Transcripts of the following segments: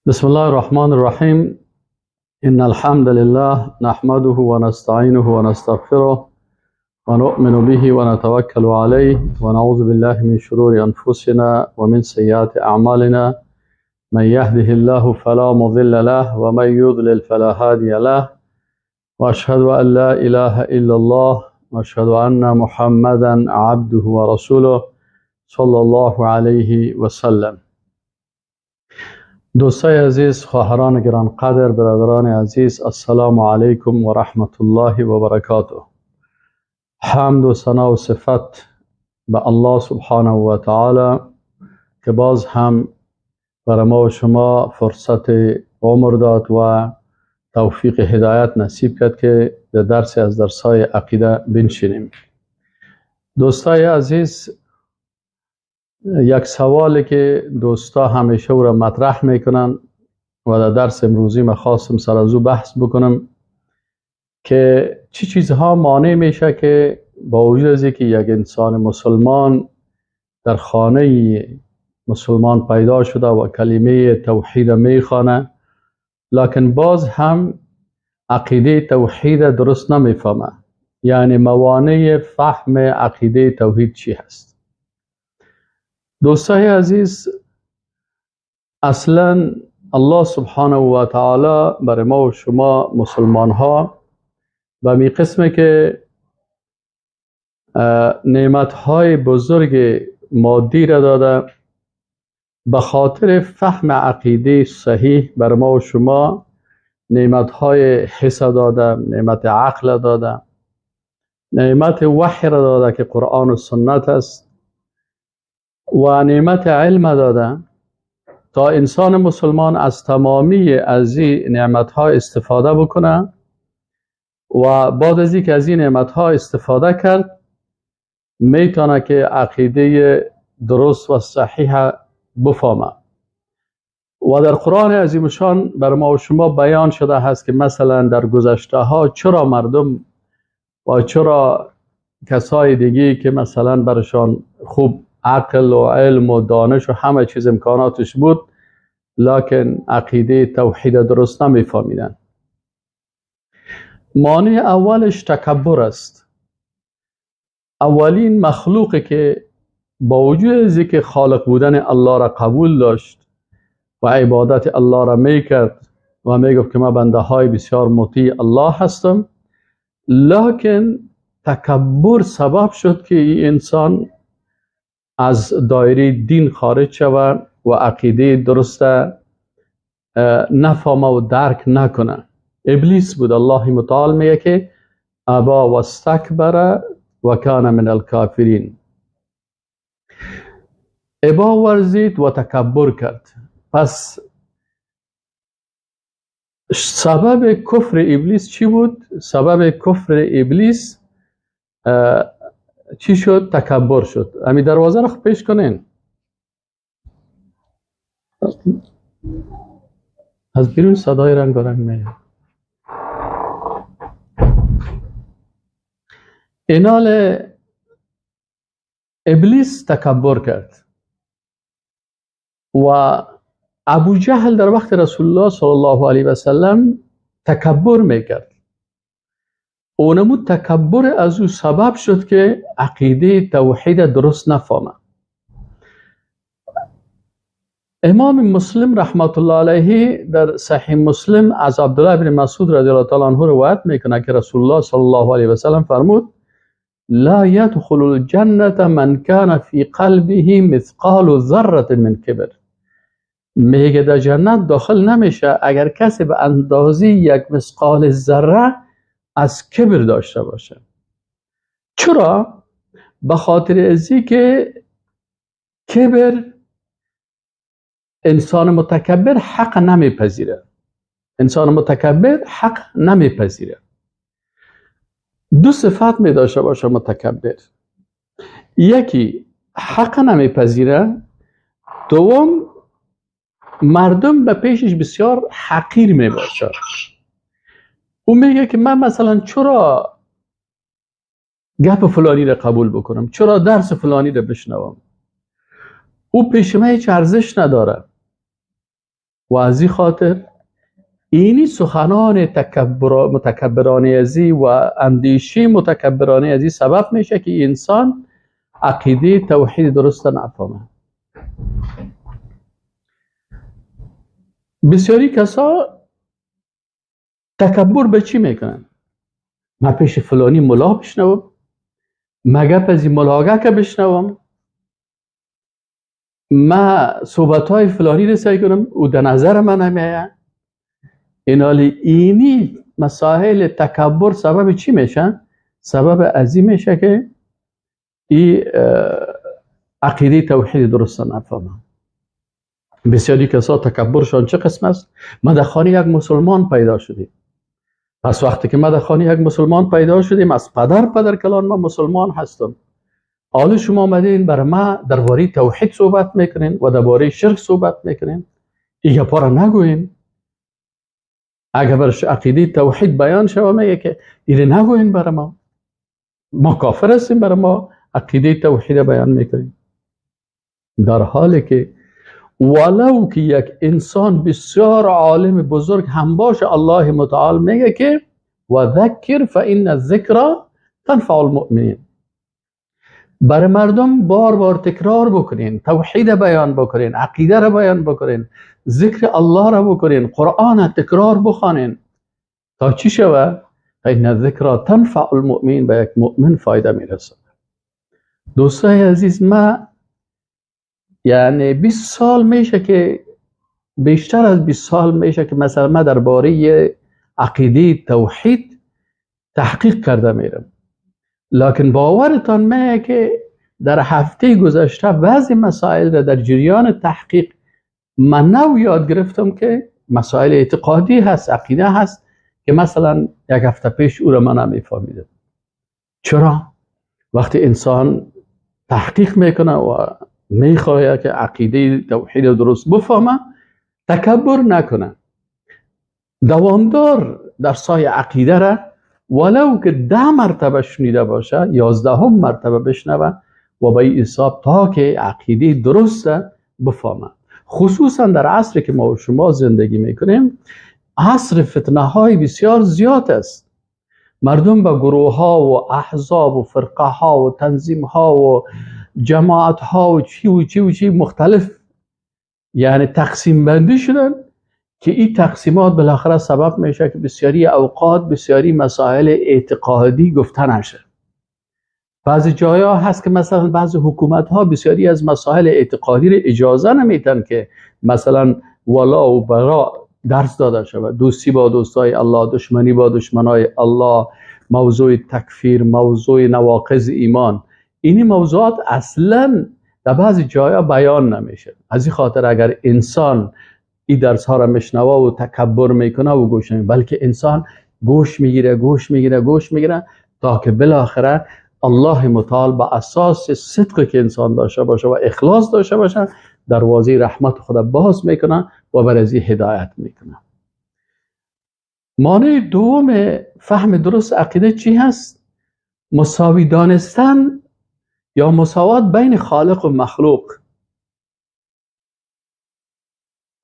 بسم الله الرحمن الرحیم. ان الحمد لله نحمده ونستعینه ونستغفره ونؤمن به ونتوکل علیه ونعوذ بالله من شرور انفسنا ومن سیئات اعمالنا. من يهده الله فلا مضل له ومن يضلل فلا هادي له. واشهد ان لا اله الا الله واشهد ان محمدا عبده ورسوله صلی الله علیه وسلم. دوستای عزیز، خواهران گرانقدر، برادران عزیز، السلام علیکم و رحمت الله و برکاته. حمد و ثنا و صفت به الله سبحانه و تعالی که باز هم برای ما و شما فرصت عمر داد و توفیق هدایت نصیب کرد که در درس از درس‌های عقیده بنشینیم. دوستای عزیز، یک سوالی که دوستا همیشه او را مطرح میکنن و در درس امروزی من خواستم سر از او بحث بکنم که چی چیزها مانع میشه که با وجود از اینکه یک انسان مسلمان در خانه مسلمان پیدا شده و کلمه توحید میخوانه، لکن باز هم عقیده توحید درست نمیفهمه. یعنی موانع فهم عقیده توحید چی هست؟ دوستای عزیز، اصلا الله سبحانه و تعالی برای ما و شما مسلمان ها به می قسمه که نعمت های بزرگ مادی را داده، به خاطر فهم عقیده صحیح بر ما و شما نعمت های حس داده، نعمت عقل داده، نعمت وحی را داده که قرآن و سنت است، و نعمت علم داده تا انسان مسلمان از تمامی از این نعمت ها استفاده بکنه و بعد از اینکه از این نعمت ها استفاده کرد میتونه که عقیده درست و صحیح بفهمه. و در قرآن عظیم شان بر ما و شما بیان شده هست که مثلا در گذشته ها چرا مردم و چرا کسای دیگه که مثلا برشان خوب عقل و علم و دانش و همه چیز امکاناتش بود، لکن عقیده توحید درست نمیفهمیدن. مانع اولش تکبر است. اولین مخلوقی که با وجود از اینکه خالق بودن الله را قبول داشت و عبادت الله را میکرد و میگفت که من بنده های بسیار مطیع الله هستم، لکن تکبر سبب شد که این انسان از دایره دین خارج شود و عقیده درست نفهمه و درک نکنه. ابلیس بود. الله متعال میگه که ابا و استکبر و کان من الکافرین. ابا ورزید و تکبر کرد. پس سبب کفر ابلیس چی بود؟ سبب کفر ابلیس چی شد؟ تکبر شد. امی دروازه رو پیش کنین، از بیرون صدای رنگ رنگ میاد. اینال ابلیس تکبر کرد و ابو جهل در وقت رسول الله صلی الله علیه و سلم تکبر میکرد. اونمو تکبر از او سبب شد که عقیده توحید درست نفهمه. امام مسلم رحمت الله علیه در صحیح مسلم از عبدالله بن مسعود رضی الله تعالی عنه روایت میکنه که رسول الله صلی الله علیه و سلم فرمود لا يدخل الجنة من كان في قلبه مثقال ذرة من کبر. میگه در جنت داخل نمیشه اگر کسی به اندازه یک مثقال ذره از کبر داشته باشه. چرا؟ به خاطر ازی که کبر، انسان متکبر حق نمیپذیره. انسان متکبر حق نمیپذیره. دو صفت می داشته باشه متکبر. یکی حق نمیپذیره، دوم مردم به پیشش بسیار حقیر می باشه. او میگه که من مثلا چرا گپ فلانی را قبول بکنم، چرا درس فلانی را بشنوم، او پیش من هیچ ارزش نداره. و از این خاطر اینی سخنان متکبرانه ازی و اندیشه متکبرانه ازی سبب میشه که انسان عقیده توحید درست نفهمه. بسیاری کسا تکبر به چی میکنن؟ من پیش فلانی ملا بشنوم، مگه پزی ملاگه که بشنوم، ما صحبت های فلانی رو سعی کنم او در نظر من نمیایه. اینالی اینی مسائل تکبر سبب چی میشه؟ سبب ازی میشه که ای عقیده توحید درست نفهمه. بسیاری کسا تکبرشان چه قسم است؟ ما در خانه یک مسلمان پیدا شدیم. پس وقتی که ما در خانه یک مسلمان پیدا شدیم، از پدر کلان ما مسلمان هستم. حالا شما آمدین بر ما درباره توحید صحبت میکنین و درباره شرک صحبت میکنین، این گپا را نگوین. اگر برش عقیده توحید بیان شوه میگه که اینو نگوین بر ما، ما کافر هستیم، بر ما عقیده توحید بیان میکنیم. در حالی که ولو که یک انسان بسیار عالم بزرگ هم باشه، الله متعال میگه که و ذکر فان الذکر تنفع المؤمنین. برای مردم بار بار تکرار بکنین، توحید بیان بکنین، عقیده را بیان بکنین، ذکر الله را بکنین، قرآن تکرار بخوانین تا چی شوه؟ فان الذکر تنفع المؤمنین، به یک مؤمن فایده میرسه. دوستای عزیز، ما یعنی 20 سال میشه که بیشتر از 20 سال میشه که مثلا ما درباره عقیده توحید تحقیق کرده میرم، لکن باورتان میه که در هفته گذشته بعضی مسائل را در جریان تحقیق من نو یاد گرفتم که مسائل اعتقادی هست، عقیده هست، که مثلا یک هفته پیش او را من نمیفهمیدم. چرا؟ وقتی انسان تحقیق میکنه و میخواه که عقیده توحید درست بفهمه، تکبر نکنه، دوامدار در سای عقیده را ولو که 10 مرتبه شنیده باشه، 11 مرتبه بشنوه و به این حساب تا که عقیده درست بفهمه. خصوصا در عصری که ما و شما زندگی میکنیم، عصر فتنه های بسیار زیاد است. مردم به گروه ها و احزاب و فرقه ها و تنظیم ها و جماعت ها و چی و چی و چی مختلف یعنی تقسیم بندی شدن که این تقسیمات بالاخره سبب میشه که بسیاری اوقات بسیاری مسائل اعتقادی گفته نشه. بعضی جایا هست که مثلا بعضی حکومت ها بسیاری از مسائل اعتقادی رو اجازه نمیتن که مثلا ولا و برا درس داده شود، دوستی با دوستای الله، دشمنی با دشمنای الله، موضوع تکفیر، موضوع نواقض ایمان، اینی موضوعات اصلا در بعضی جایا بیان نمیشه. از این خاطر اگر انسان این درس ها را میشنوه و تکبر میکنه و گوش نمیده، بلکه انسان گوش میگیره گوش میگیره گوش میگیره تا که بالاخره الله متعال به اساس صدق که انسان داشته باشه و اخلاص داشته باشه دروازه رحمت خدا باز میکنه و بر از این هدایت میکنه. معنی دوم فهم درست عقیده چی هست؟ مساوی دانستن یا مساوات بین خالق و مخلوق.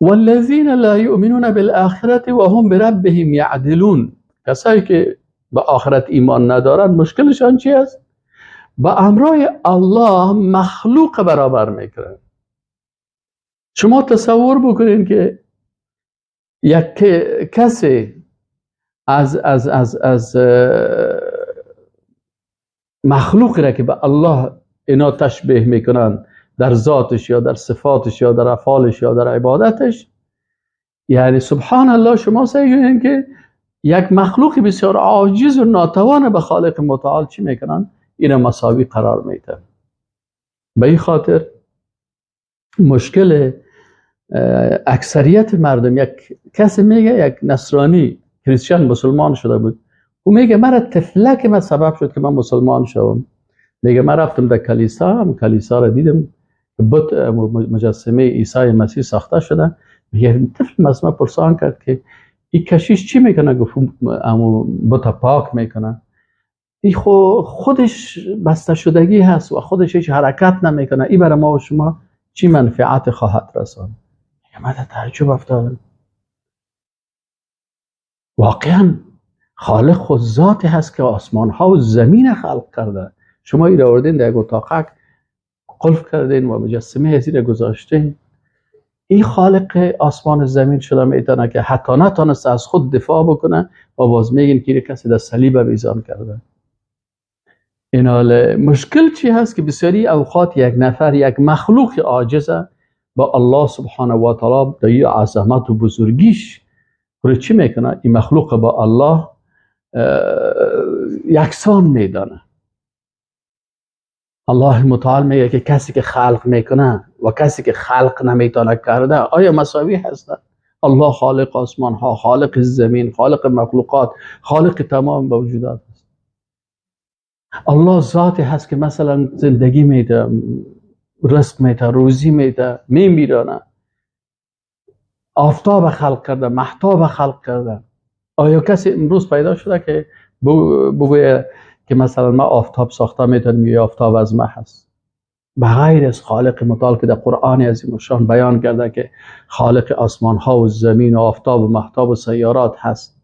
والذین لا یؤمنون بالآخرة و هم بربهم یعدلون. کسایی که به آخرت ایمان ندارن مشکلشان چی است؟ با امرای الله مخلوق برابر میکنن. شما تصور بکنین که یک کسی از از از از مخلوقی را که به الله اینا تشبیه میکنن در ذاتش یا در صفاتش یا در افعالش یا در عبادتش، یعنی سبحان الله، شما سعی کنین که یک مخلوق بسیار عاجز و ناتوان به خالق متعال چی میکنن؟ اینا مساوی قرار میدن. به این خاطر مشکل اکثریت مردم، یک کسی میگه، یک نصرانی کریستیان مسلمان شده بود، او میگه مرا طفلک من سبب شد که من مسلمان شوم. میگه من رفتم در کلیسا، هم کلیسا را دیدم بت مجسمه عیسی مسیح ساخته شده. میگه طفل از من پرسان کرد که این کشیش چی میکنه؟ گفت امو بت پاک میکنه. این خودش بسته شدگی هست و خودش هیچ حرکت نمیکنه، این برای ما و شما چی منفعت خواهد رساند؟ من در تعجب افتادم. واقعا خالق خود ذاتی هست که آسمان ها و زمین خلق کرده. شما این آوردین در یک اتاقک قلف کردین و مجسمه ازی را گذاشتین. این خالق آسمان و زمین شده میتونه که حتی نتانست از خود دفاع بکنه و باز میگین که کسی در صلیب آویزان کرده. این حال مشکل چی هست که بسیاری اوقات یک نفر، یک مخلوق عاجزه با الله سبحانه و تعالی در این عظمت و بزرگیش رو چی میکنه؟ این مخلوق با الله یکسان میدانه. الله متعال میگه که کسی که خلق میکنه و کسی که خلق نمیتونه کرده آیا مساوی هستن؟ الله خالق آسمان ها، خالق زمین، خالق مخلوقات، خالق تمام موجودات است. الله ذاتی هست که مثلا زندگی میده، رزق میده، روزی میده، میمیرانه، آفتاب خلق کرده، مهتاب خلق کرده. آیا کسی امروز پیدا شده که بگویه که مثلا ما آفتاب ساخته میتونیم یا آفتاب از ما هست؟ بغیر از خالق متعال که در قرآن عظیم الشان بیان کرده که خالق آسمان ها و زمین و آفتاب و مهتاب و سیارات هست،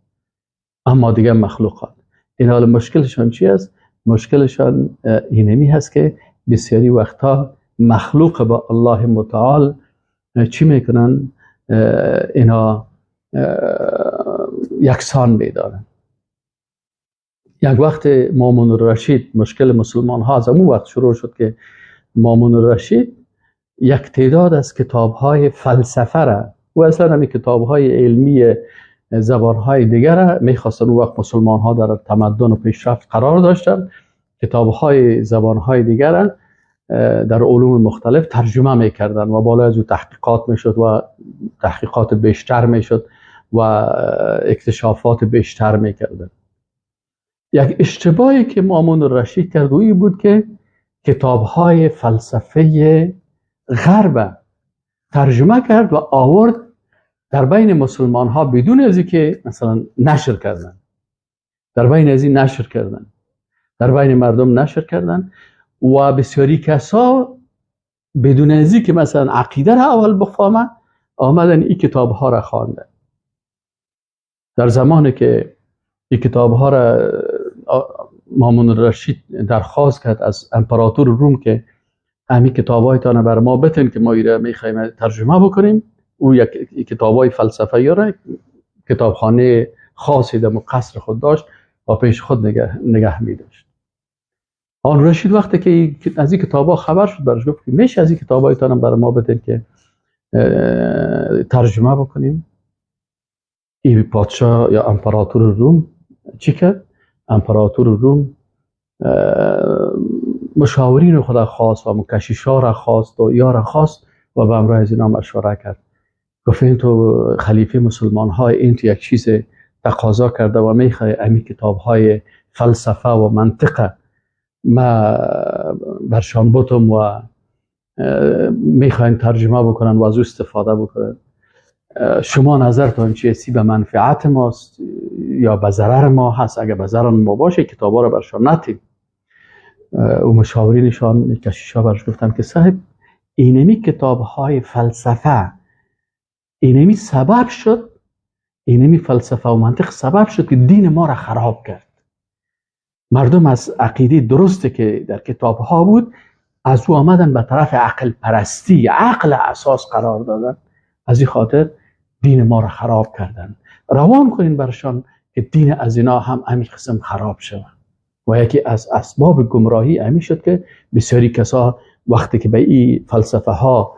اما دیگه مخلوقات. این حال مشکلشان چی است؟ مشکلشان اینمی هست که بسیاری وقتها مخلوق با الله متعال چی میکنن؟ اینا یکسان میدارن. یک وقت مامون الرشید، مشکل مسلمان ها از اون وقت شروع شد که مامون الرشید یک تعداد از کتاب های فلسفه را و اصلا همین کتاب های علمی زبان های دیگر را میخواستن. اون وقت مسلمان ها در تمدن و پیشرفت قرار داشتن، کتاب های زبان های دیگر را در علوم مختلف ترجمه میکردن و بالای از او تحقیقات میشد و تحقیقات بیشتر میشد و اکتشافات بیشتر میکردن. یک اشتباهی که مامون الرشید کرد این بود که کتاب‌های فلسفه غرب ترجمه کرد و آورد در بین مسلمان ها بدون از اینکه مثلا نشر کردن، در بین از این نشر کردن، در بین مردم نشر کردن و بسیاری کسا بدون از اینکه مثلا عقیده را اول بفهمن آمدن این کتاب ها را خواندن. در زمانی که این کتاب ها را مامون الرشید درخواست کرد از امپراتور روم که همین کتاب هایتان بر ما بتن که ما ایره میخوایم ترجمه بکنیم، او یک کتاب های فلسفه را کتابخانه خاصی در قصر خود داشت و پیش خود نگه می داشت. آن رشید وقتی که از این کتاب ها خبر شد برش گفت که میشه از این کتاب هایتان بر ما بتن که ترجمه بکنیم. این پادشاه یا امپراتور روم چی کرد؟ امپراتور روم مشاورین خدا خواست و مکشیشا را خواست و یار خواست و به همراه از اینا مشوره کرد. گفت این تو خلیفه مسلمان های این تو یک چیز تقاضا کرده و میخوای امی کتاب های فلسفه و منطقه ما برشان بتم و میخواین ترجمه بکنن و از او استفاده بکنن. شما نظرتان چیه؟ به منفعت ماست یا به ضرر ما هست؟ اگه به ضرر ما باشه کتابا رو برشان نتیم. و مشاورینشان کشیشا برش گفتن که صاحب اینمی کتاب های فلسفه اینمی سبب شد، اینمی فلسفه و منطق سبب شد که دین ما را خراب کرد. مردم از عقیده درسته که در کتاب ها بود از او آمدن به طرف عقل پرستی، عقل اساس قرار دادن. از این خاطر دین ما را خراب کردن. روان کنین برشان که دین از اینا هم همین قسم خراب شود. و یکی از اسباب گمراهی همین شد که بسیاری کسا وقتی که به این فلسفه ها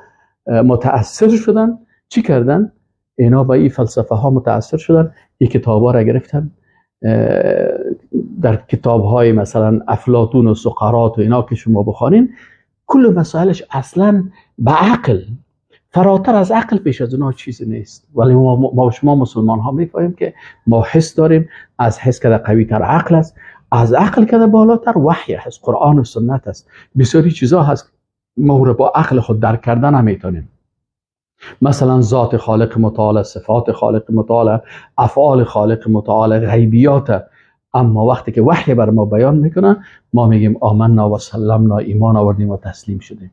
متاثر شدن چی کردن؟ اینا به این فلسفه ها متاثر شدن، این کتاب ها را گرفتن، در کتاب های مثلا افلاطون و سقراط و اینا که شما بخوانین کل مسائلش اصلا به عقل، فراتر از عقل پیش از اونها چیزی نیست. ولی ما شما مسلمان ها میفهمیم که ما حس داریم، از حس که قوی تر عقل است، از عقل که بالاتر وحی هست، قرآن و سنت است. بسیاری چیزا هست ما رو با عقل خود درک کردن نمیتونیم. مثلا ذات خالق متعال، صفات خالق متعال، افعال خالق متعال، غیبیات. اما وقتی که وحی بر ما بیان میکنه ما میگیم آمنا و سلمنا، ایمان آوردیم و تسلیم شدیم.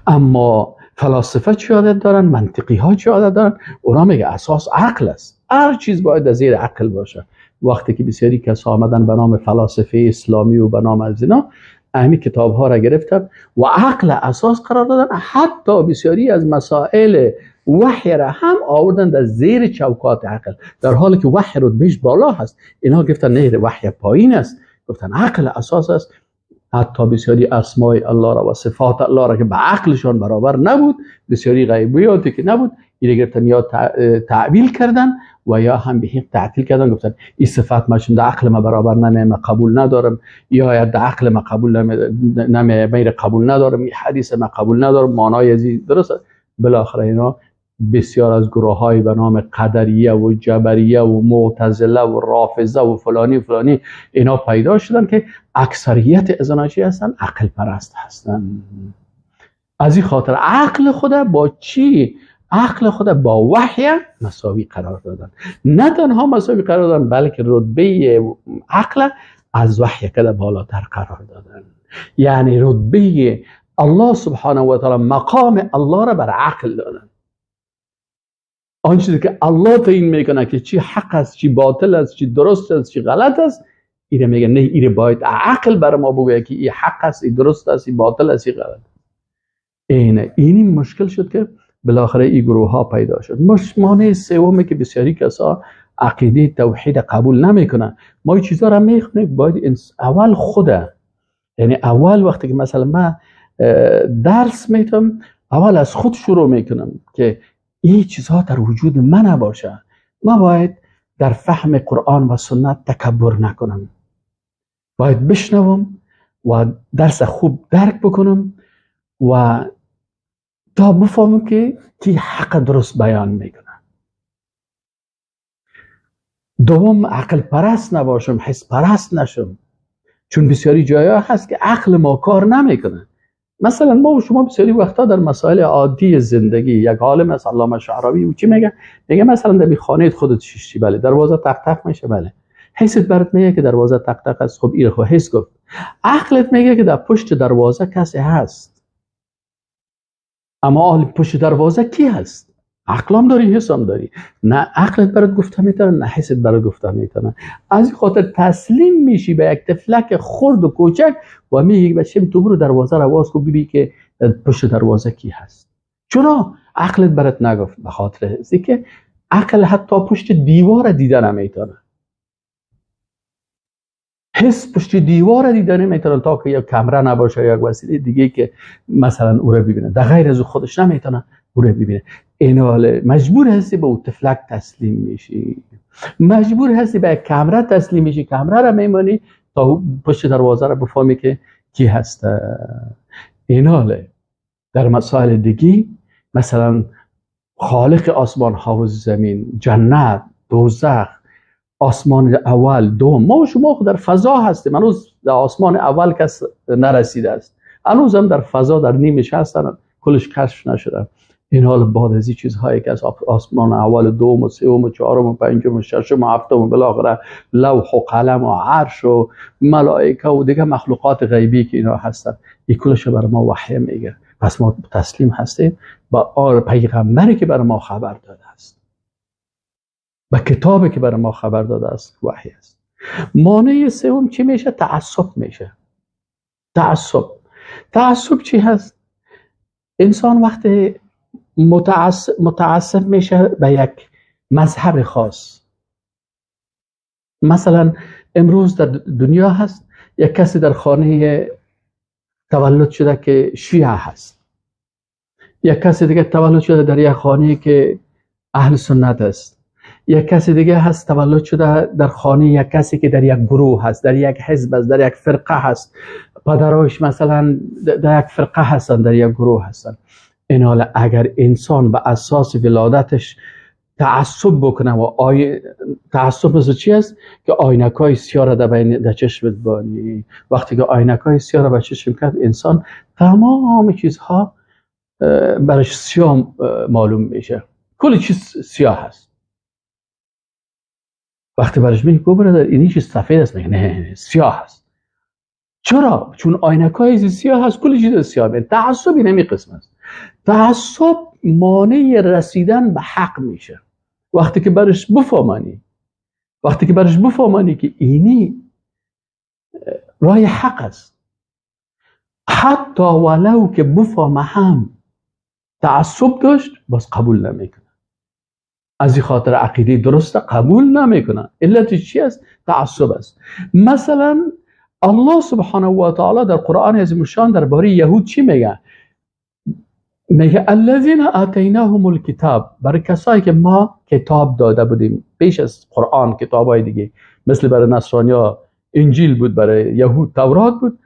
اما فلاسفه چی عادت دارن، منطقی ها چی عادت دارن؟ اونا میگه اساس عقل است، هر چیز باید از زیر عقل باشه. وقتی که بسیاری کس آمدن به نام فلاسفه اسلامی و به نام از اینا، همین کتاب ها را گرفتن و عقل اساس قرار دادن، حتی بسیاری از مسائل وحی را هم آوردن در زیر چوکات عقل، در حالی که وحی رتبهش بالا هست. اینا گفتن نه، وحی پایین است، گفتن عقل اساس است. حتی بسیاری اسمای الله را و صفات الله را که به عقلشان برابر نبود، بسیاری غیبیاتی که نبود، اینا گرفتن یا تعویل کردن و یا هم به حق تعطیل کردن، گفتن این صفات ما چون در عقل ما برابر نمیه ما قبول ندارم، یا در عقل ما قبول نمیه غیر قبول ندارم، این حدیث ما قبول ندارم، معنای از درست. بالاخره اینا بسیار از گروه های به نام قدریه و جبریه و معتزله و رافضه و فلانی فلانی اینا پیدا شدن که اکثریت از آنها چی هستن؟ عقل پرست هستن. از این خاطر عقل خود با چی؟ عقل خود با وحی مساوی قرار دادن. نه تنها مساوی قرار دادن، بلکه رتبه عقل از وحی کده بالاتر قرار دادن. یعنی رتبه الله سبحانه و تعالی، مقام الله را بر عقل دادن. آن چیزی که الله تعیین میکنه که چی حق است، چی باطل است، چی درست است، چی غلط است، ایره میگه نه، ایره باید عقل بر ما بگوید که این حق است، این درست است، این باطل است، این غلط. اینه مشکل شد که بالاخره این گروه ها پیدا شد. مانع سومه که بسیاری کسا عقیده توحید قبول نمیکنن. ما این چیزا را میخونیم، باید اول خوده، یعنی اول وقتی که مثلا من درس میتم، اول از خود شروع میکنم که این چیزها در وجود من نباشه. ما باید در فهم قرآن و سنت تکبر نکنم، باید بشنوم و درس خوب درک بکنم و تا بفهمم که کی حق درست بیان میکنه. دوم، عقل پرست نباشم، حس پرست نشم، چون بسیاری جایا هست که عقل ما کار نمیکنه. مثلا ما و شما بسیاری وقتا در مسائل عادی زندگی، یک عالم از علامه شعراوی او چی میگه؟ میگه مثلا در خانه خودت شیشتی، بله، دروازه تق تق میشه، بله، حست برات میگه که دروازه تق تق است، خب این خو حس گفت. عقلت میگه که در پشت دروازه کسی هست، اما آل پشت دروازه کی هست؟ عقلم داری، حسم داری، نه عقلت برات گفته میتونه، نه حست برات گفته میتونه. از این خاطر تسلیم میشی به یک طفلک خرد و کوچک و میگی بچم تو برو دروازه رو باز کن ببین که پشت دروازه کی هست. چرا عقلت برات نگفت؟ به خاطر اینکه عقل حتی پشت دیوار دیده نمیتونه، حس پشت دیوار دیده نمیتونه تا که یک کمره نباشه یا یک وسیله دیگه که مثلا او رو ببینه، در غیر از او خودش نمیتونه او رو ببینه. این حال مجبور هستی به او طفلک تسلیم میشی، مجبور هستی به کمره تسلیم میشی، کمره را میمانی تا پشت دروازه را بفهمی که کی هست. این حال در مسائل دیگه، مثلا خالق آسمان ها و زمین، جنت، دوزخ، آسمان اول، دوم، ما و شما در فضا هستیم، هنوز در آسمان اول کس نرسیده است، هنوز هم در فضا در نیمش هستن، کلش کشف نشده. این حال بعد از این چیزهایی که از آسمان اول، دوم و سوم و چهارم و پنجم و ششم و هفتم و بالاخره لوح و قلم و عرش و ملائکه و دیگه مخلوقات غیبی که اینا هستن، این کلش بر ما وحی میگه. پس ما تسلیم هستیم با آر پیغمبری که بر ما خبر داده است، با کتابی که بر ما خبر داده است، وحی است. مانع سوم چی میشه؟ تعصب میشه. تعصب چی هست؟ انسان وقتی متعصب میشه به یک مذهب خاص. مثلا امروز در دنیا هست یک کسی در خانه تولد شده که شیعه هست، یک کسی دیگه تولد شده در یک خانه که اهل سنت است، یک کسی دیگه هست تولد شده در خانه یک کسی که در یک گروه هست، در یک حزب است، در یک فرقه هست، پدرش مثلا در یک فرقه هستن، در یک گروه هستن. این حال اگر انسان به اساس ولادتش تعصب بکنه و تعصب مثل چی است؟ که آینکای سیاه را در چشمت بانی. وقتی که آینکای سیاه را به چشم کرد، انسان تمام چیزها برش سیاه معلوم میشه، کل چیز سیاه هست. وقتی برش میگه برادر این چیز سفید است، میگه نه سیاه هست. چرا؟ چون آینکای سیاه هست، کل چیز سیاه. تعصب این قسم است. تعصب مانع رسیدن به حق میشه. وقتی که برش بفهمانی، وقتی که برش بفهمانی که اینی راه حق است، حتی ولو که بفهمه هم تعصب داشت باز قبول نمیکنه. از این خاطر عقیده درست قبول نمیکنه. علت چی است؟ تعصب است. مثلا الله سبحانه و تعالی در قرآن عظیم الشان درباره یهود چی میگه؟ میگه الذین آتیناهم الکتاب، برای کسایی که ما کتاب داده بودیم پیش از قرآن، کتابای دیگه مثل برای نصرانیا انجیل بود، برای یهود تورات بود.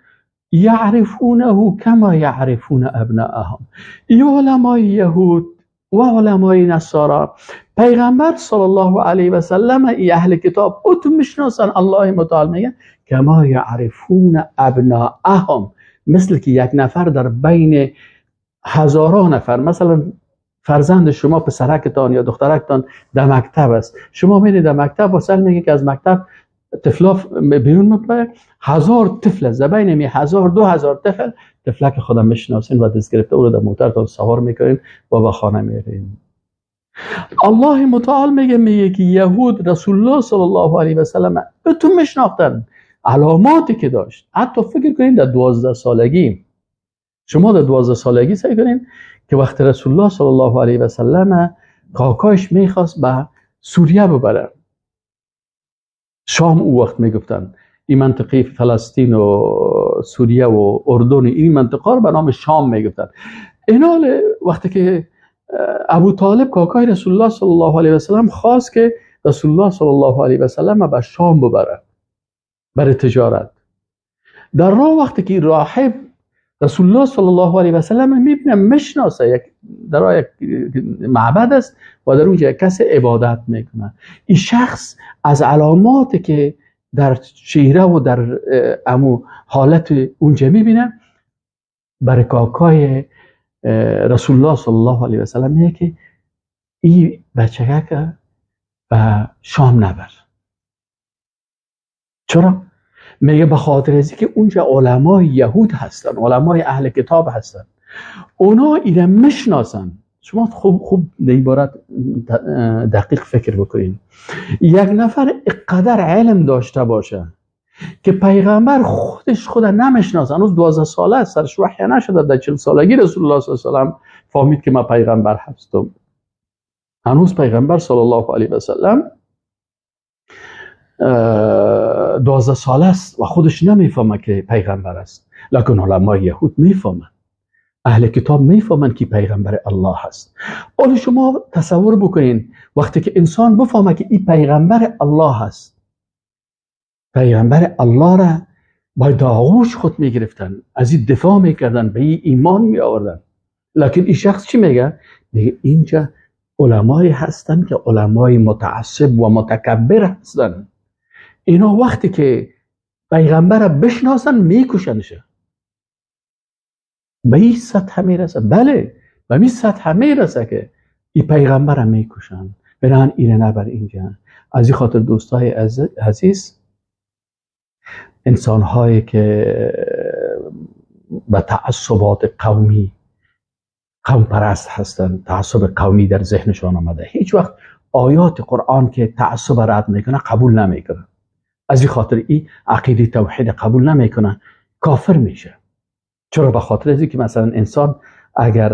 یعرفونه کما یعرفون ابناءهم. ای علمای یهود و علمای نصارا، پیغمبر صلی الله علیه و سلم ای اهل کتاب او تو میشناسن. الله متعال میگه کما یعرفون ابناءهم، مثل که یک نفر در بین هزاران نفر، مثلا فرزند شما پسرکتان یا دخترکتان در مکتب است، شما میرید در مکتب و سر میگه که از مکتب طفلا بیرون میپره، 1000 طفل است، در بین می 1000 2000 طفل، طفلک خودم میشناسین و دست گرفته او رو در موترتان سوار میکنین و به خانه میرین. الله متعال میگه که یهود رسول الله صلی الله علیه و سلم تو میشناختن، علاماتی که داشت. حتی فکر کنین در 12 سالگی، شما در 12 سالگی سعی کنین که وقت رسول الله صلی الله علیه و سلم کاکایش میخواست به سوریه ببره، شام او وقت میگفتن، این منطقه فلسطین و سوریه و اردن، این منطقه رو به نام شام میگفتن. اینا وقتی که ابو طالب کاکای رسول الله صلی الله علیه و سلم خواست که رسول الله صلی الله علیه و سلم به شام ببره برای تجارت، در راه وقتی که راهب رسول الله صلی الله علیه و سلم میبینه، میشناسه، یک در یک معبد است و در اونجا یک کس عبادت میکنه. این شخص از علاماتی که در چهره و در امو حالت اونجا میبینه، برای کاکای رسول الله صلی الله علیه و سلم میگه که این بچه که به شام نبر. چرا؟ میگه به خاطر از که اونجا علمای یهود هستن، علمای اهل کتاب هستن، اونا ایره میشناسن. شما خوب خوب در عبارت دقیق فکر بکنین. یک نفر اقدر علم داشته باشه که پیغمبر خودش خود نمیشناسه، هنوز 12 ساله است، سرش وحی نشده، در 40 سالگی رسول الله صلی الله علیه و سلم فهمید که من پیغمبر هستم. هنوز پیغمبر صلی الله علیه و سلم 12 ساله است و خودش نمیفهمه که پیغمبر است، لکن علمای یهود میفهمن، اهل کتاب میفهمن که پیغمبر الله هست. حالا شما تصور بکنین وقتی که انسان بفهمه که این پیغمبر الله هست، پیغمبر الله را با آغوش خود میگرفتن، از این دفاع میکردن، به این ایمان میآوردن. لکن این شخص چی میگه؟ میگه اینجا علمای هستن که علمای متعصب و متکبر هستن، اینا وقتی که پیغمبر بشناسن میکشنشه. به این سطح میرسه، بله به این سطح میرسه که این پیغمبر میکشن، برن اینه نبر اینجا. از این خاطر دوستای عزیز، انسانهایی که به تعصبات قومی، قوم پرست هستند، تعصب قومی در ذهنشان آمده، هیچ وقت آیات قرآن که تعصب رد میکنه قبول نمیکنه. از این خاطر این عقیده توحید قبول نمیکنه، کافر میشه. چرا؟ به خاطر از اینکه مثلا انسان اگر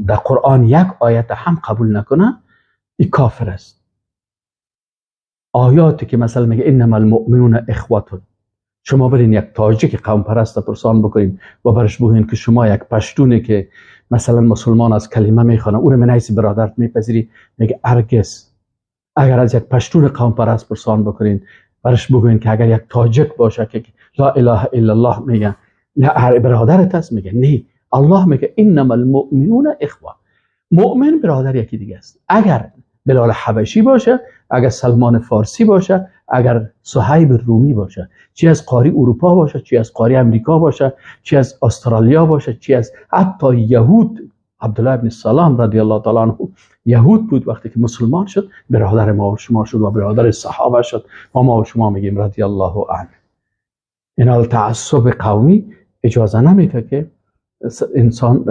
در قرآن یک آیت هم قبول نکنه، این کافر است. آیاتی که مثلا میگه انما المؤمنون اخوة، شما برین یک تاجیک قوم پرست پرسان بکنین و برش بگوین که شما یک پشتونه که مثلا مسلمان از کلمه میخوانه، او رو من حیث برادرت میپذیری؟ میگه هرگز. اگر از یک پشتون قوم پرست پرسان بکنین، برش بگوین که اگر یک تاجیک باشه که لا اله الا الله میگه، نه برادرت است؟ میگه نه. الله میگه انما المؤمنون اخوه، مؤمن برادر یکی دیگه است. اگر بلال حبشی باشه، اگر سلمان فارسی باشه، اگر صهیب رومی باشه، چی از قاری اروپا باشه، چی از قاری امریکا باشه، چی از استرالیا باشه، چی از حتی یهود، عبدالله ابن سلام رضی الله تعالی عنه یهود بود، وقتی که مسلمان شد برادر ما و شما شد و برادر صحابه شد و ما و شما میگیم رضی الله عنه. این تعصب قومی اجازه نمیده که انسان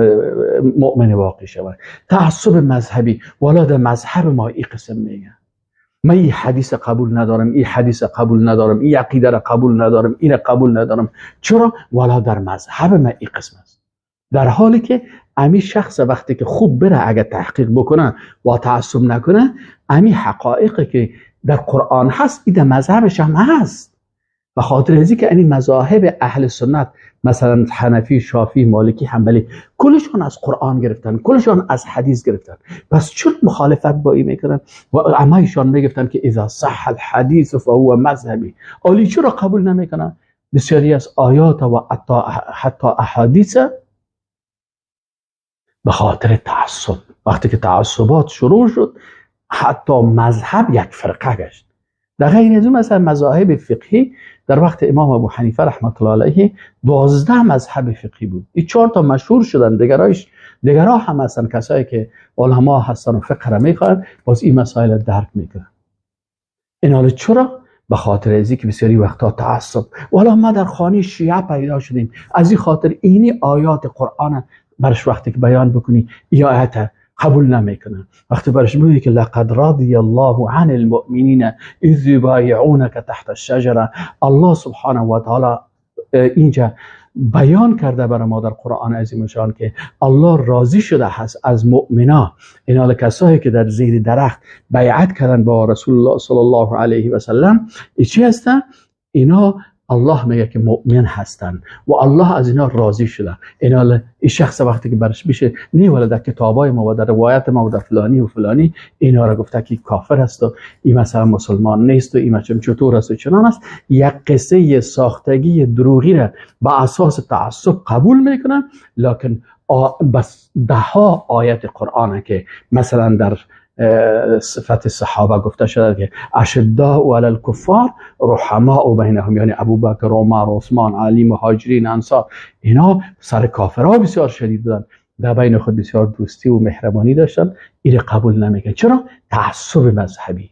مؤمن واقع شود. تعصب مذهبی، والا در مذهب ما این قسم میگه، من این حدیث قبول ندارم، این حدیث قبول ندارم، این عقیده را قبول ندارم، این قبول ندارم. چرا؟ والا در مذهب من این قسم است. در حالی که امی شخص وقتی که خوب بره اگه تحقیق بکنه و تعصب نکنه، امی حقایقی که در قرآن هست این در مذهبش هم هست. به خاطر از که این مذاهب اهل سنت مثلا حنفی، شافعی، مالکی، حنبلی کلشان از قرآن گرفتن، کلشان از حدیث گرفتن. پس چون مخالفت با این میکنن و امایشان میگفتن که اذا صح الحدیث فهو مذهبی، آلی چرا قبول نمیکنن؟ بسیاری از آیات و حتی احادیث به خاطر تعصب. وقتی که تعصبات شروع شد حتی مذهب یک فرقه گشت. در غیر از اون مثلا مذاهب فقهی در وقت امام ابو حنیفه رحمت الله علیه 12 مذهب فقهی بود. این 4 تا مشهور شدن، دیگرها هم هستن، کسایی که علما هستن و فقه را میخوان باز این مسائل درک میکنن. این حالا چرا؟ به خاطر از اینکه بسیاری وقتا تعصب، والا ما در خانه شیعه پیدا شدیم، از این خاطر اینی آیات قرآن برش وقتی که بیان بکنی این آیات قبول نمیکنن. وقتی برش میگی که لقد رضی الله عن المؤمنین اذ یبایعونک تحت الشجره، الله سبحانه و تعالی اینجا بیان کرده برای ما در قرآن عظیم شان که الله راضی شده هست از مؤمنا، اینا کسایی که در زیر درخت بیعت کردن با رسول الله صلی الله علیه و سلم، چی هستن؟ اینا الله میگه که مؤمن هستن و الله از اینا راضی شده. اینا این شخص وقتی که برش میشه نه ولی در کتابای ما و در روایت ما و در فلانی و فلانی اینا را گفته که کافر است و این مثلا مسلمان نیست و این مثلا چطور است و چنان است، یک قصه ساختگی دروغی را به اساس تعصب قبول میکنن. لکن بس ده ها آیت قرآن که مثلا در صفت صحابه گفته شده که اشداء علی الکفار رحماء بینهم، یعنی ابوبکر، عمر، عثمان، علی، مهاجرین، انصار، اینا سر کافرها بسیار شدید بودن، در بین خود بسیار دوستی و مهربانی داشتن. این قبول نمیکنن. چرا؟ تعصب مذهبی.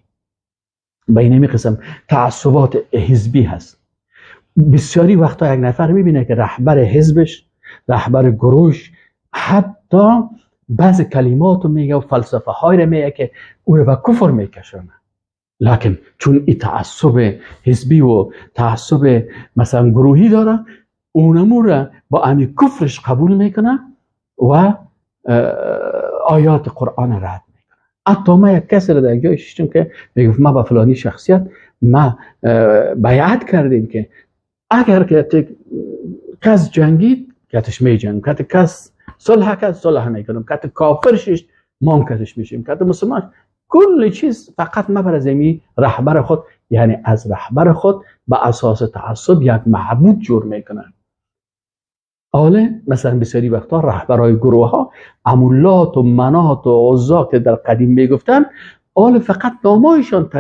بین این قسم تعصبات حزبی هست. بسیاری وقتا یک نفر میبینه که رهبر حزبش، رهبر گروهش، حتی بعض کلمات رو میگه و فلسفه های رو میگه که او رو به کفر میکشانه، لکن چون این تعصب حزبی و تعصب مثلا گروهی داره، اونمو رو با امی کفرش قبول میکنه و آیات قرآن رد میکنه. حتی ما یک کسی رو در جای شیشتم که میگفت ما با فلانی شخصیت ما بیعت کردیم که اگر که کس جنگید کتش میجنگ، کت کس صلح کرد صلح میکنم، کت کافر ششت ما هم کتش میشیم، کت مسلمان، کل چیز فقط ما بر از رهبر خود، یعنی از رهبر خود به اساس تعصب یک معبود جور میکنن. حالا مثلا بسیاری وقتا رهبرای گروه ها امولات و منات و عزا که در قدیم میگفتن، حالا فقط نامایشان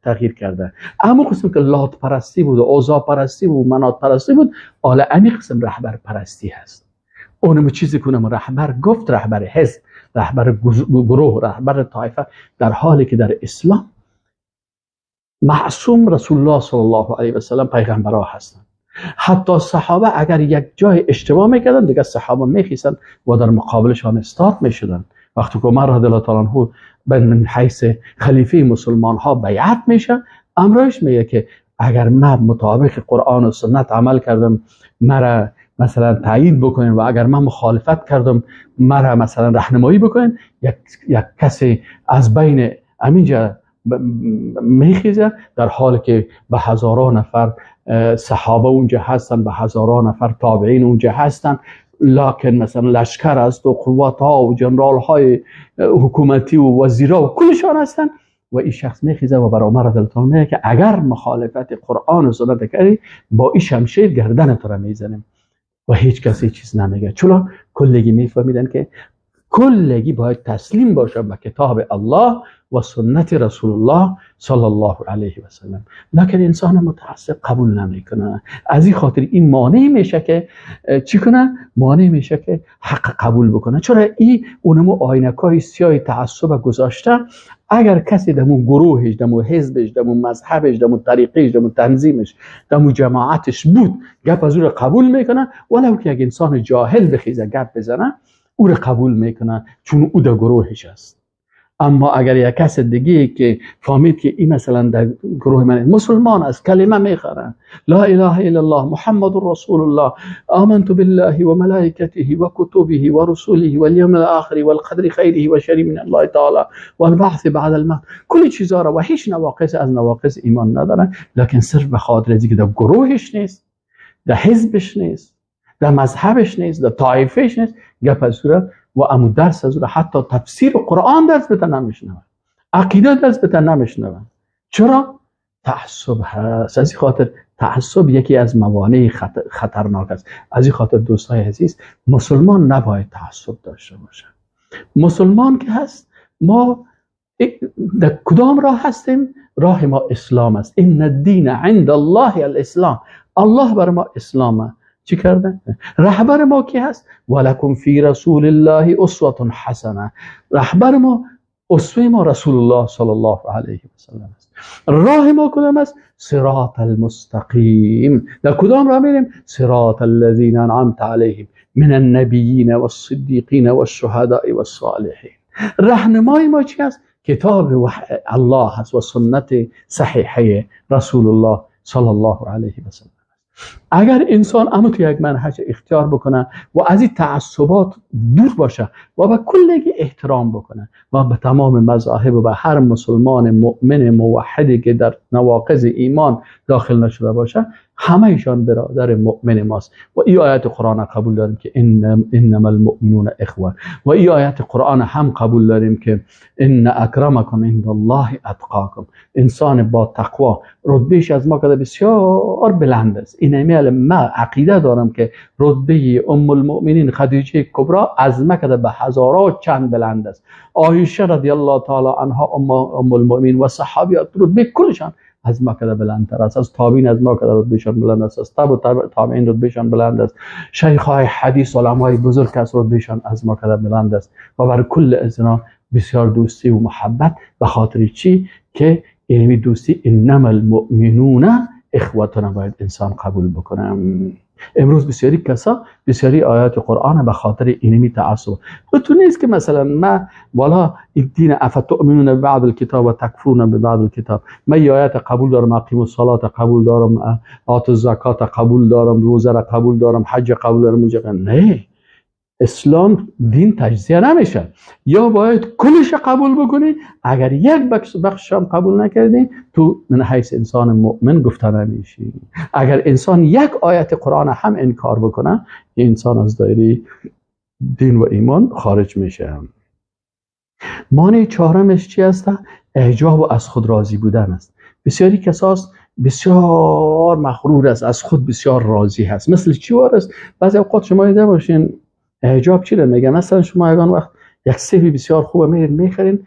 تغییر کرده. اما قسم که لات پرستی بود و عزا پرستی بود و منات پرستی بود، حالا امی قسم رهبر پرستی هست. اونم چیزی کنم رهبر گفت، رهبر حزب، رهبر گروه، رهبر طایفه، در حالی که در اسلام معصوم رسول الله صلی الله علیه و سلم پیغمبرها هستند. حتی صحابه اگر یک جای اشتباه میکردن دیگه صحابه میخیسن و در مقابلشان استاد میشدن. وقتی که عمر رضی الله تعالی عنه من حیث خلیفه مسلمان ها بیعت میشه، امرش میگه که اگر من مطابق قرآن و سنت عمل کردم مرا مثلا تایید بکنین و اگر من مخالفت کردم مرا مثلا راهنمایی بکنین، یک کسی از بین همینجا میخیزه، در حالی که به هزاران نفر صحابه اونجا هستن، به هزاران نفر تابعین اونجا هستن، لکن مثلا لشکر است و قوت ها و جنرال های حکومتی و وزیرا و کلشان هستن و این شخص میخیزه و بر عمر رضی الله عنه میگه که اگر مخالفت قرآن و سنت کردی با این شمشیر گردن تو را میزنیم و هیچ کسی چیز نمیگه. چون کلگی میفهمیدن که کلگی باید تسلیم باشه به کتاب الله و سنت رسول الله صلی الله علیه و سلم. لکن انسان متعصب قبول نمیکنه. از این خاطر این مانع میشه که چی کنه؟ مانع میشه که حق قبول بکنه. چرا این اونمو آینکای سیاه تعصب گذاشته. اگر کسی دمو گروهش، دمو حزبش، دمو مذهبش، دمو طریقش، دمو تنظیمش، دمو جماعتش بود، گپ از او رو قبول میکنه، ولو که یک انسان جاهل بخیزه گپ بزنه او رو قبول میکنه، چون او در گروهش است. اما اگر یک کس دیگه که فهمید که این مثلا در گروه من مسلمان است، کلمه میخوره، لا اله الا الله محمد رسول الله، آمنت بالله و ملائکته و کتبه و رسوله و الیوم الاخر والقدر خیره و شره من الله تعالی و البعث بعد الموت، کل چیزا را و هیچ نواقص از نواقص ایمان نداره، لکن صرف به خاطر اینکه در گروهش نیست، در حزبش نیست، در مذهبش نیست، در طایفهش نیست، گپ از و امو درس از او حتی تفسیر قرآن درس بده نمیشنون، عقیده درس بده نمیشنون. چرا؟ تعصب هست. از این خاطر تعصب یکی از موانع خطرناک است. از این خاطر دوستای عزیز، مسلمان نباید تعصب داشته باشه. مسلمان که هست، ما در کدام راه هستیم؟ راه ما اسلام است. ان الدین عند الله الاسلام. الله بر ما اسلامه. چی کرده؟ رهبر ما کی هست؟ ولکم فی رسول الله اسوه حسنه. رهبر ما، اسوه ما رسول الله صلی الله علیه و سلم است. راه ما کدام است؟ صراط المستقیم. در کدام راه میریم؟ صراط الذین انعمت علیهم من النبیین والصدیقین والشهداء والصالحین. راهنمای ما چی است؟ کتاب الله هست و سنت صحیحه رسول الله صلی الله علیه و سلم. اگر انسان اما تو یک منهج اختیار بکنه و از این تعصبات دور باشه و به کلگی احترام بکنه و به تمام مذاهب و به هر مسلمان مؤمن موحدی که در نواقض ایمان داخل نشده باشه، همه ایشان برادر مؤمن ماست. و این آیت قرآن قبول داریم که انما المؤمنون اخوه، و این آیت قرآن هم قبول داریم که ان اکرمکم عند الله اتقاکم. انسان با تقوا رتبهش از ما که بسیار بلند است. این ما عقیده دارم که رتبه ام المؤمنین خدیجه کبرا از ما که به هزارات چند بلند است. عایشه رضی الله تعالی عنها ام المؤمنین و صحابیات رتبه کلشان از ما کده بلندتر است، از تابعین از ما کده رتبهشان بلند است، از تبع تابعین رتبهشان بلند است، شیخ‌های حدیث علمای بزرگ از رتبهشان از ما کده بلند است. و بر کل از اینا بسیار دوستی و محبت. به خاطر چی؟ که اینمی دوستی انما المؤمنون اخوتنا باید انسان قبول بکنه. امروز بسیاری کسا بسیاری آیات قرآن به خاطر اینمی تعصب و تو نیست که مثلا ما والا الدین افتؤمنون ببعض الکتاب و تکفرون ببعض الکتاب. من آیات قبول دارم، اقیم الصلاه قبول دارم، آت الزکات قبول دارم، روزه را قبول دارم، حج قبول دارم. نه، اسلام دین تجزیه نمیشه. یا باید کلش قبول بکنی، اگر یک بخش هم قبول نکردی تو من حیث انسان مؤمن گفته نمیشی. اگر انسان یک آیت قرآن هم انکار بکنه، انسان از دایره دین و ایمان خارج میشه. مانع چهارمش چی است؟ اعجاب و از خود راضی بودن است. بسیاری کساست بسیار مغرور است، از خود بسیار راضی هست. مثل چی وار است؟ بعضی اوقات شما دیده باشین اعجاب چی رو میگه؟ مثلا شما یگان وقت یک سیبی بسیار خوبه میرین میخرین،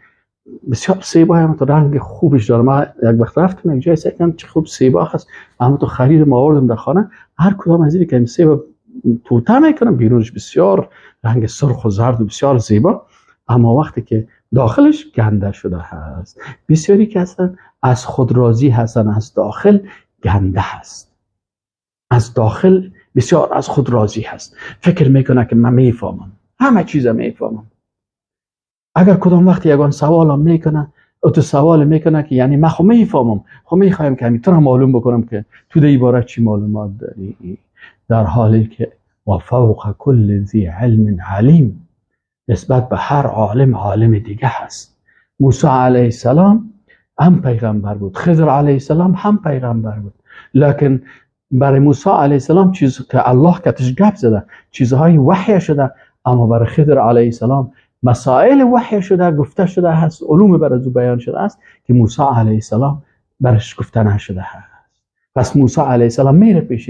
بسیار سیبا هم تو رنگ خوبش داره. ما یک وقت رفتم یک جای سیب چه خوب سیبا هست، اما تو خرید ما آوردم در خانه، هر کدام از این که سیب توته میکنم بیرونش بسیار رنگ سرخ و زرد و بسیار زیبا، اما وقتی که داخلش گنده شده هست. بسیاری که هستن از خود راضی هستن، از داخل گنده هست، از داخل بسیار از خود راضی هست، فکر میکنه که من میفهمم، همه چیز میفهمم. اگر کدام وقت یگان سوال میکنه، او تو سوال میکنه که یعنی من خو میفهمم، خو میخوایم که تو را معلوم بکنم که تو در باره چی معلومات داری، در حالی که و فوق کل ذی علم علیم، نسبت به هر عالم عالم دیگه هست. موسی علیه السلام هم پیغمبر بود، خضر علیه السلام هم پیغمبر بود، لکن برای موسی علیه السلام چیز که الله کتش گپ زده، چیزهای وحی شده، اما برای خضر علیه السلام مسائل وحی شده، گفته شده هست، علوم بر از او بیان شده است که موسی علیه السلام برش گفته نشده هست. پس موسی علیه السلام میره پیش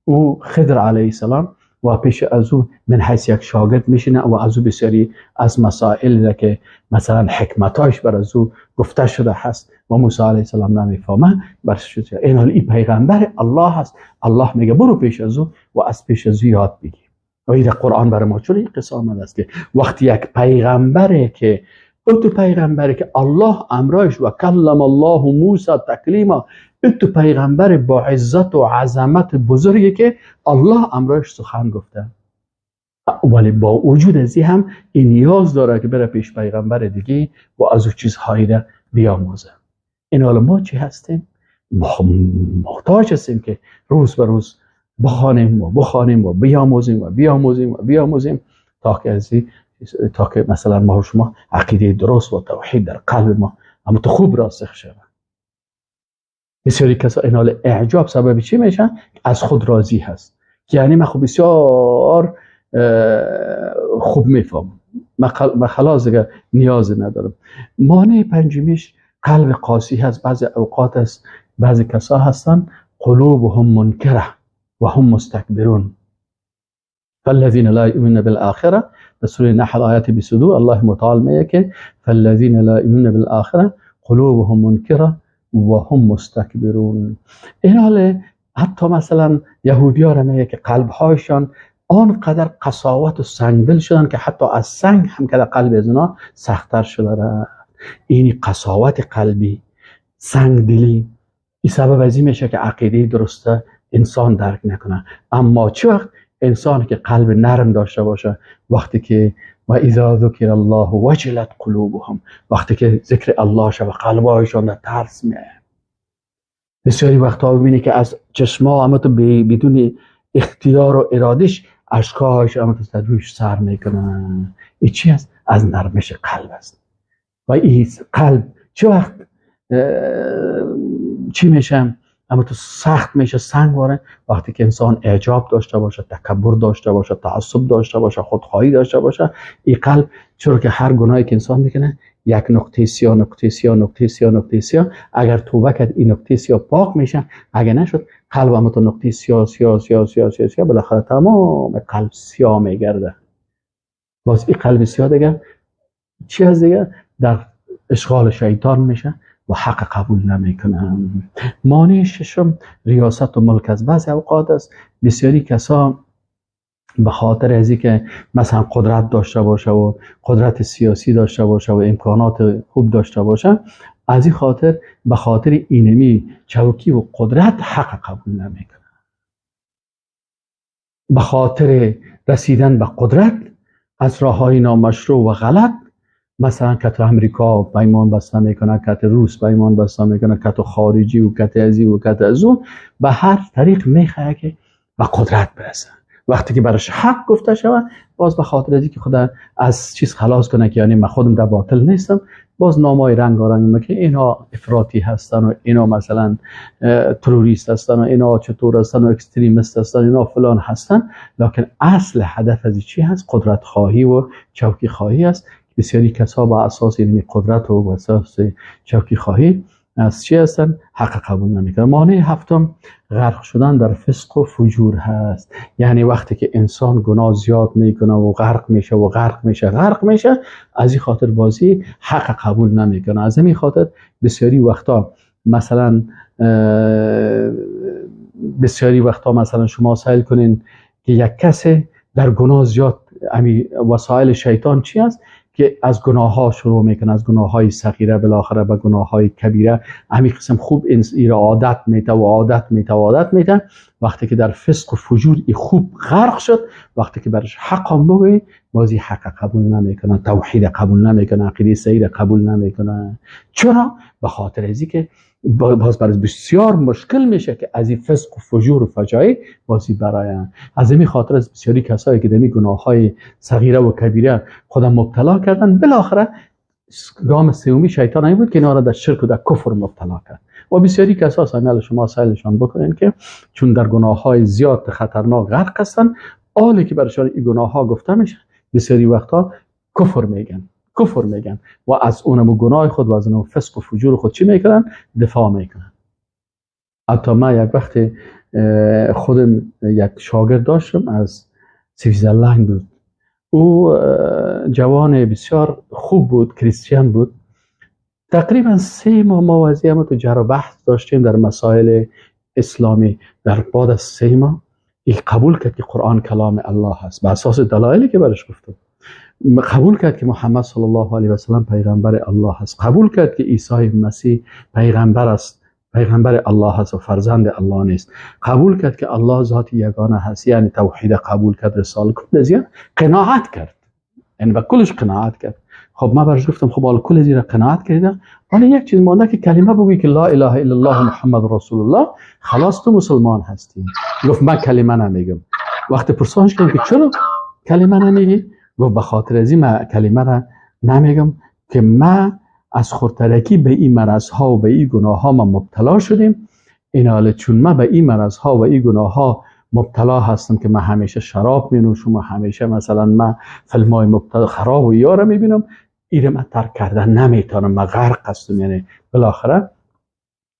او خضر علیه السلام و پیش از او من حیث یک شاگرد میشینه و از او بسیاری از مسائل که مثلا حکمتاش بر از او گفته شده هست و موسی علیه السلام نمیفهمه برش شد. این حال این پیغمبر الله هست، الله میگه برو پیش از او و از پیش از او یاد بگیر. و این قرآن برای ما چون این قصه آمده است که وقتی یک پیغمبره که تو پیغمبره که الله امرایش و کلم الله موسی تکلیما، تو پیغمبر با عزت و عظمت بزرگی که الله امرایش سخن گفته، ولی با وجود ازی هم این نیاز داره که بره پیش پیغمبر دیگه و از او چیزهایی را بیاموزه. این حالا ما چی هستیم؟ ما محتاج هستیم که روز به روز بخوانیم و بخوانیم و بیاموزیم و بیاموزیم و بیاموزیم تا که تا که مثلا ما و شما عقیده درست و توحید در قلب ما اما تو خوب راسخ شود. بسیاری کسا این حال اعجاب سبب چی میشن؟ از خود راضی هست، یعنی من خب بسیار خوب میفهمم، من خلاص دیگه نیاز ندارم. مانع پنجمیش قلب قاسی هست. بعضی اوقات است بعضی کسا هستن قلوبهم منکره و هم مستکبرون فالذین لا یؤمنون بالآخرة. در سوره نحل آیات 22 الله متعال میگه که فالذین لا یؤمنون بالآخرة قلوبهم منکره و هم مستکبرون. این حال حتی مثلا یهودی ها را میگه که قلبهایشان آنقدر قساوت و سنگدل شدن که حتی از سنگ هم که قلب از اونا سخت‌تر شده. این قساوت قلبی، سنگدلی، این سبب از این میشه که عقیده درسته انسان درک نکنه. اما چه وقت انسان که قلب نرم داشته باشه، وقتی که و اذا ذکر الله وجلت قلوبهم، وقتی که ذکر الله شود قلبهایشان در ترس میآید. بسیاری وقتها ببینی که از چشما اما تو بدون اختیار و ارادش اشکاش اما تو روش سر میکنن. این چی است؟ از نرمش قلب است. و این قلب چه وقت چی میشه؟ اما تو سخت میشه، سنگ واره، وقتی که انسان اعجاب داشته باشه، تکبر داشته باشه، تعصب داشته باشه، خودخواهی داشته باشه، این قلب چرا که هر گناهی که انسان میکنه یک نقطه سیاه، نقطه سیاه، نقطه سیاه، نقطه سیاه، اگر توبه کرد این نقطه سیاه پاک میشه، اگر نشد قلب اما تو نقطه سیاه سیاه سیاه سیاه سیاه سیاه، بالاخره تمام قلب سیاه میگرده. باز این قلب سیاه دیگه چی از دیگه در اشغال شیطان میشه و حق قبول نمیکنن. مانع ششم ریاست و ملک از بعضی اوقات است. بسیاری کسا به خاطر از اینکه مثلا قدرت داشته باشه و قدرت سیاسی داشته باشه و امکانات خوب داشته باشه، از این خاطر به خاطر اینمی چوکی و قدرت حق قبول نمیکنه. به خاطر رسیدن به قدرت از راههای نامشروع و غلط، مثلا کت امریکا پیمان بسته میکنه، کت روس پیمان بسته میکنه، کت خارجی و کت ازی و کت از اون، به هر طریق میخواد که به قدرت برسه. وقتی که براش حق گفته شود، باز به خاطر از اینکه خدا از چیز خلاص کنه که یعنی من خودم در باطل نیستم، باز نامای رنگارنگ که اینا افراطی هستن و اینا مثلا تروریست هستن و اینا چطور هستن و extremist هستن، اینا فلان هستن، لکن اصل هدف از چی هست؟ قدرت خواهی و چوکی خواهی است. بسیاری کسا با اساس علمی قدرت و با اساس چوکی خواهی از چی هستن؟ حق قبول نمیکنن. مانع هفتم غرق شدن در فسق و فجور هست. یعنی وقتی که انسان گناه زیاد میکنه و غرق میشه و غرق میشه غرق میشه، از این خاطر بازی حق قبول نمیکنه. از همین خاطر بسیاری وقتا مثلا بسیاری وقتا مثلا شما سیل کنین که یک کسی در گناه زیاد، وسایل شیطان چی هست؟ که از گناه ها شروع میکنه، از گناه های صغیره بالاخره به گناه های کبیره، همین قسم خوب این را عادت میته و عادت میته و عادت میته. وقتی که در فسق و فجور ای خوب غرق شد، وقتی که برش حق هم بگویی، بازی حق قبول نمیکنه، توحید قبول نمیکنه، عقیده صحیح قبول نمیکنه. چرا؟ به خاطر از اینکه باز برای بسیار مشکل میشه که از این فسق و فجور و فجایع بازی برای. از این خاطر از بسیاری کسایی که دمی گناه های صغیره و کبیره خودم مبتلا کردن، بالاخره گام سومی شیطان این بود که اینا را در شرک و در کفر مبتلا کرد. و بسیاری کسا سمیل شما سیلشان بکنین که چون در گناه های زیاد خطرناک غرق هستن، آلی که برشان این گناه ها گفته میشه بسیاری وقتا کفر میگن، کفر میگن و از اونم گناه خود و از اونم فسق و فجور خود چی میکنن؟ دفاع میکنن. حتی من یک وقت خودم یک شاگرد داشتم از سوئیزرلند بود. او جوان بسیار خوب بود، کریستیان بود. تقریبا 3 ماه ما وضعی تو جر و بحث داشتیم در مسائل اسلامی. در بعد از 3 ماه ای قبول کرد که قرآن کلام الله است، به اساس دلایلی که برش گفتم. قبول کرد که محمد صلی الله علیه و سلم پیغمبر الله است، قبول کرد که عیسی مسیح پیغمبر است، پیغمبر الله است و فرزند الله نیست، قبول کرد که الله ذات یگانه هست، یعنی توحید قبول کرد، رساله کل از قناعت کرد، یعنی به کلش قناعت کرد. خب من برش گفتم خب حالا کل از قناعت کرده، حالا یک چیز مانده که کلمه بگویی که لا اله الا الله محمد رسول الله، خلاص تو مسلمان هستی. گفت من کلمه نمیگم. وقتی پرسانش کردم که چرا کلمه نمیگی، گفت به خاطر از این من کلمه را نمیگم که من از خردترکی به این مرض ها و به این گناه ها ما مبتلا شدیم. این حاله چون من به این مرض ها و این گناه ها مبتلا هستم که من همیشه شراب می نوشم و همیشه مثلا من فیلم های مبتلا خراب و یارو میبینم، این من ترک کردن نمیتونم، من غرق هستم. یعنی بالاخره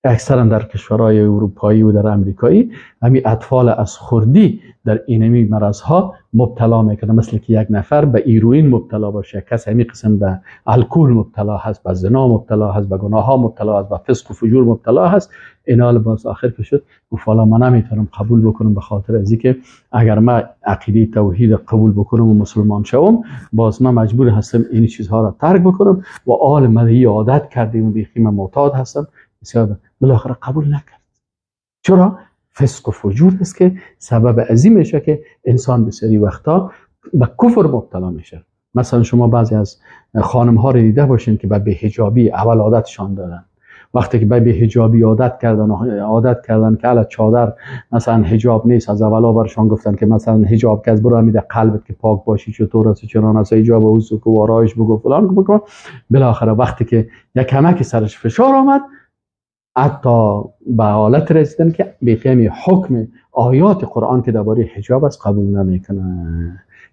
اکثرا در کشورهای اروپایی و در امریکایی همین اطفال از خردی در اینمی مرض ها مبتلا میکنه، مثل که یک نفر به ایروین مبتلا باشه، کس همین قسم به الکل مبتلا هست، به زنا مبتلا هست، به گناه ها مبتلا هست، به فسق و فجور مبتلا هست. اینا باز آخر که شد گفت والا من نمیتونم قبول بکنم، به خاطر از اینکه اگر من عقیده توحید قبول بکنم و مسلمان شوم، باز من مجبور هستم این چیزها را ترک بکنم و آل من عادت کردیم و بیخی من معتاد هستم. بسیار بالاخره قبول نکرد. چرا؟ فسق و فجور است که سبب عظیم میشه که انسان بسیاری وقتا به کفر مبتلا میشه. مثلا شما بعضی از خانم ها رو دیده باشین که به بی‌حجابی اول عادتشان دادن، وقتی که به بی‌حجابی عادت کردن که علی چادر مثلا حجاب نیست، از اولا برشان گفتن که مثلا حجاب که از برو میده قلبت که پاک باشی، چطور است چنان است، حجاب او و آرایش بگو فلان بگو. بالاخره وقتی که یک کمک سرش فشار آمد، حتی به حالت رسیدن که بیخیمی حکم آیات قرآن که درباره حجاب است قبول نمیکنه.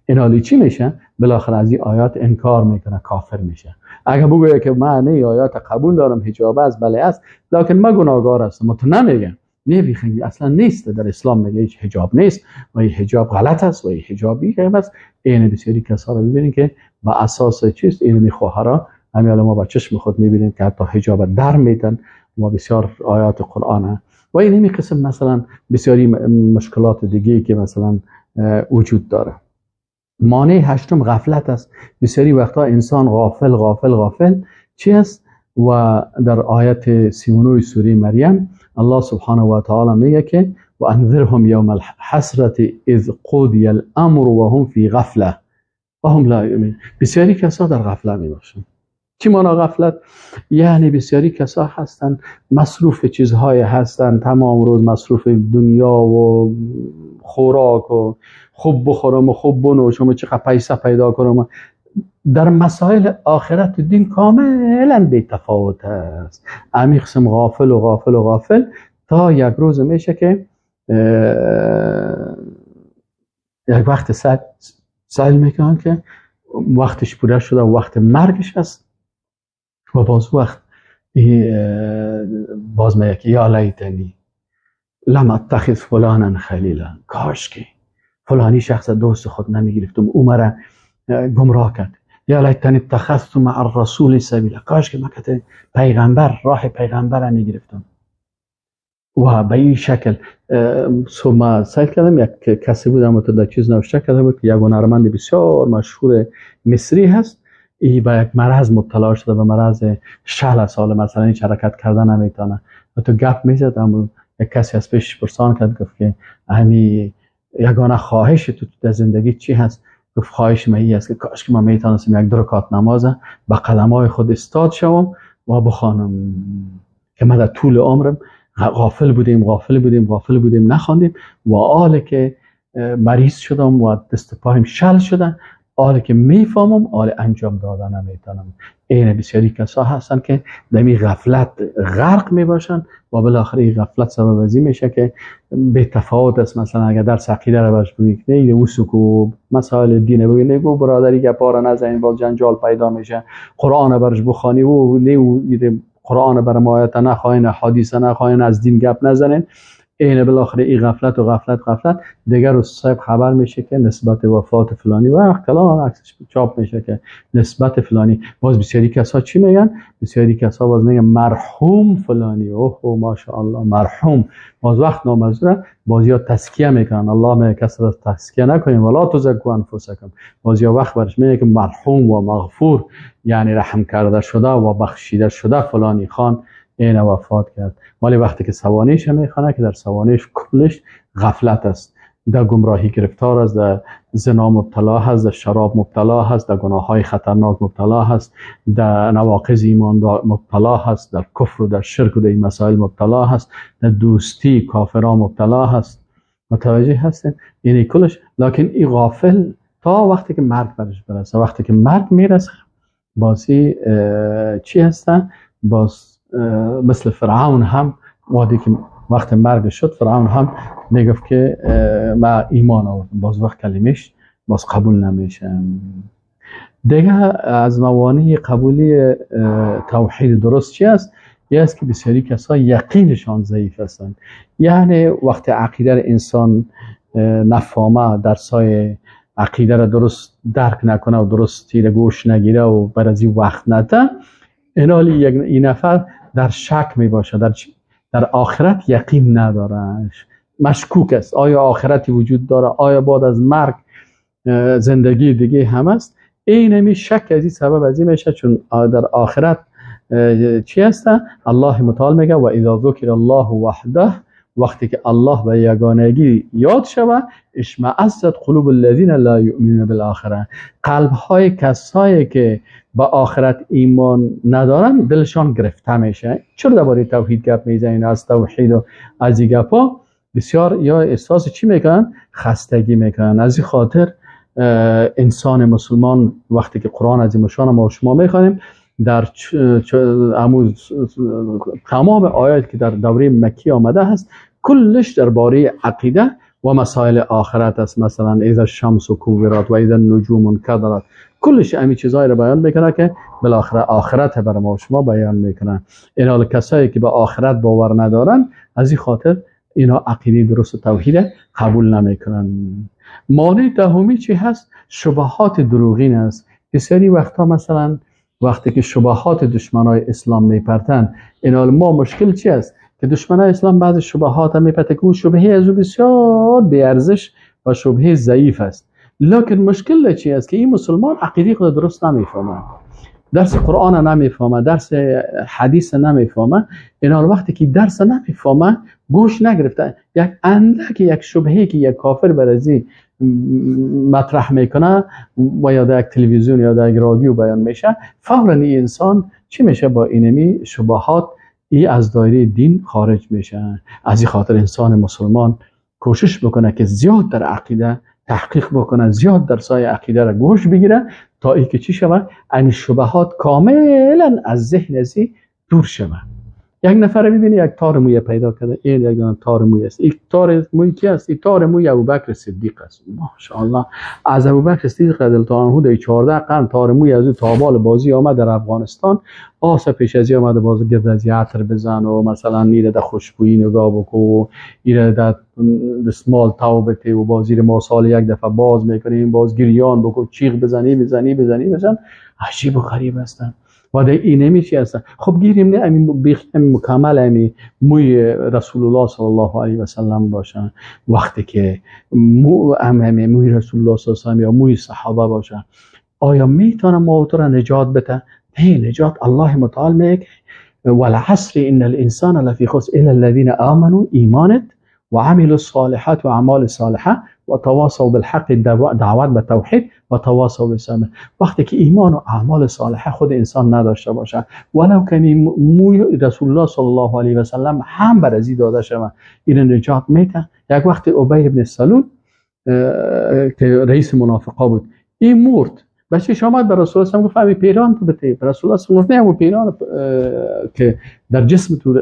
این حالی چی میشه؟ بالاخره از این آیات انکار میکنه، کافر میشه. اگر بگویه که من نه آیات قبول دارم، حجاب است، بله است، لکن من گناهگار هستم، تو نمیگم نه بیخی اصلا نیست، در اسلام میگه هیچ حجاب نیست و این حجاب غلط است و این حجابی است. این بسیاری کسا رو ببینید که با اساس چیست این میخواهرا همین ما با چشم خود میبینیم که حتی حجاب در میتن و بسیار آیات قرآن و این همین قسم مثلا بسیاری مشکلات دیگه که مثلا وجود داره. مانع هشتم غفلت است. بسیاری وقتا انسان غافل غافل غافل چی است؟ و در آیت 39 سوره مریم الله سبحانه و تعالی میگه که و انذرهم یوم الحسرة اذ قضی الامر وهم فی غفله وهم لا یؤمنون. بسیاری کسا در غفله می باشند. چی مانا غفلت؟ یعنی بسیاری کسا هستن مصروف چیزهای هستن، تمام روز مصروف دنیا و خوراک و خوب بخورم و خوب بنوشم و چقدر پیسه پیدا کنم، در مسائل آخرت و دین کاملا بی تفاوت است. امی قسم غافل و غافل و غافل تا یک روز میشه که یک وقت سعی میکنن که وقتش پوره شده و وقت مرگش است و باز وقت باز میگه که یا لیتنی لم اتخذ فلانا خلیلا، کاش که فلانی شخص دوست خود نمیگرفتم، او مرا گمراه کرد. یا لیتنی اتخذت مع الرسول سبیلا، کاش که من پیغمبر راه پیغمبر میگرفتم. و به این شکل ما سعی کردم، یک کسی بود اما تو در چیز نوشته کرده بود که یک هنرمند بسیار مشهور مصری هست، ای به یک مرض مبتلا شده، به مرض شل سال مثلا هیچ حرکت کردن نمیتونه و تو گپ میزد. اما یک کسی از پیش پرسان کرد، گفت که همی یگانه خواهش تو در زندگی چی هست؟ گفت خواهش من این است که کاش که من میتونستم یک دو رکعت نماز به قدمای خود استاد شوم و بخوانم، که من در طول عمرم غافل بودیم غافل بودیم غافل بودیم نخواندیم و آله که مریض شدم و دست پایم شل شدن، آله که میفهمم آله انجام دادن نمیتونم. این بسیاری کسا هستن که در این غفلت غرق میباشن و بالاخره این غفلت سبب از این میشه که به تفاوت است. مثلا اگر درس عقیده رو برش بگی نه اوسو کو مسائل دین بگی نه گو برادری که پارا نزنین باز جنجال پیدا میشه، قرآن برش بخوانی و نه قرآن بر ما آیت نخواین، حدیث نخواین، از دین گپ نزنین، این بالاخره این غفلت و غفلت غفلت دیگر روز صاحب خبر میشه که نسبت وفات فلانی و کلان عکسش چاپ میشه که نسبت فلانی. باز بسیاری کسا چی میگن؟ بسیاری کسا باز میگن مرحوم فلانی، اوه ماشاءالله مرحوم. باز وقت نامزدوره باز یا تزکیه میکنن، الله میگه کس را تزکیه نکنیم ولا تزکوا انفسکم. باز یا وقت برش میگه که مرحوم و مغفور، یعنی رحم کرده شده و بخشیده شده فلانی خان این وفات کرد. ولی وقتی که سوانیش میخوانه که در سوانیش کلش غفلت است، در گمراهی گرفتار است، در زنا مبتلا هست، در شراب مبتلا هست، در گناه های خطرناک مبتلا هست، در نواقض ایمان مبتلا هست، در کفر و در شرک و در این مسائل مبتلا هست، در دوستی کافران مبتلا هست. متوجه هستین؟ یعنی کلش. لکن این غافل تا وقتی که مرگ برش برسه، وقتی که مرگ میرسه بازی چی هستن؟ باز مثل فرعون هم وقتی که وقت مرگ شد فرعون هم میگفت که ما ایمان آوردم، باز وقت کلمش باز قبول نمیشه. دیگه از موانع قبولی توحید درست چی است؟ یه است که بسیاری کسا یقینشان ضعیف هستند. یعنی وقت عقیده انسان نفهمه، درسای عقیده را درست درک نکنه و درست تیر گوش نگیره و بر از این وقت نده، اینالی این نفر در شک می باشه، در آخرت یقین نداره، مشکوک است. آیا آخرتی وجود داره؟ آیا بعد از مرگ زندگی دیگه هم است؟ اینمی شک از این سبب از این میشه، چون در آخرت چی هست؟ الله متعال میگه و اذا ذکر الله وحده، وقتی که الله به یگانگی یاد شود، اشمئزت قلوب الذین لا یؤمنون بالآخره، قلب های کسایی که به آخرت ایمان ندارن دلشان گرفته میشه. چرا درباره توحید گپ میزنین؟ از توحید و از این گپا بسیار یا احساس چی میکنن؟ خستگی میکنن. از این خاطر انسان مسلمان وقتی که قرآن از این مشان ما شما میخوانیم، در تمام آیات که در دوره مکی آمده هست کلش درباره عقیده و مسائل آخرت است. مثلا اذا الشمس کوورت و اذا النجوم انکدرت، کلش همین چیزایی رو بیان میکنه که بالاخره آخرت برای ما و شما بیان میکنه. اینا کسایی که به آخرت باور ندارن، از این خاطر اینا عقیده درست و توحید قبول نمیکنن. مانع دهمی چی هست؟ شبهات دروغین است. بسیاری وقتا مثلا وقتی که شبهات دشمنای اسلام میپرتن، اینا ما مشکل چی است؟ که دشمنای اسلام بعض شبهات هم میپرته که اون شبهه از او بسیار بی‌ارزش و شبهه ضعیف است. لکن مشکل چی است؟ که این مسلمان عقیده خود درست نمیفهمه، درس قرآن نمیفهمه، درس حدیث نمیفهمه. اینا وقتی که درس نمیفهمه، گوش نگرفته، یک اندک یک شبهه که یک کافر برازی مطرح میکنه و یا در یک تلویزیون یا در یک رادیو بیان میشه، فورا این انسان چی میشه؟ با اینمی شبهات ای از دایره دین خارج میشه. از این خاطر انسان مسلمان کوشش بکنه که زیاد در عقیده تحقیق بکنه، زیاد در سایه عقیده را گوش بگیره تا ای که چی شود؟ این شبهات کاملا از ذهن ازی دور شود. یک نفر میبینی یک تار موی پیدا کرده، این یک دانه تار موی است. این تار موی کی است؟ این تار موی ابوبکر صدیق است. ماشاءالله از ابوبکر صدیق رضی الله عنه در 14 قرن تار موی از او تابال بازی آمد در افغانستان. آسا پیش از آمده باز گرد از عطر بزن و مثلا میره در خوشبویی نگاه بکو و ایره در دستمال تاو بته و بازی ما سال یک دفعه باز میکنیم، باز گریان بکو، چیغ بزنی بزنی بزنی بزن. عجیب و غریب هستن و در این چی هستن. خب گیریم نه امی مکمل امی موی رسول الله صلی الله علیه و سلم باشن. وقتی که موی رسول الله صلی الله علیه و سلم یا موی صحابه باشن، آیا میتونه ما تو را نجات بده؟ نه، نجات الله متعال میگه والعصر ان الانسان لفی خسر الا الذين آمنوا، ایمانت و عملوا الصالحات و اعمال صالحه و تواصوا بالحق، دعوت به توحید و تواصوا بالصبر. وقتی که ایمان و اعمال صالحه خود انسان نداشته باشه، ولو کمی موی رسول الله صلی الله علیه و سلم هم بر ازی داده شود، این نجات میده. یک وقت ابی بن سلول که رئیس منافقا بود، این مرد، بچه‌ش آمد به رسول الله گفت همین پیران تو بده. رسول الله گفت نه، اون پیران که در جسم تو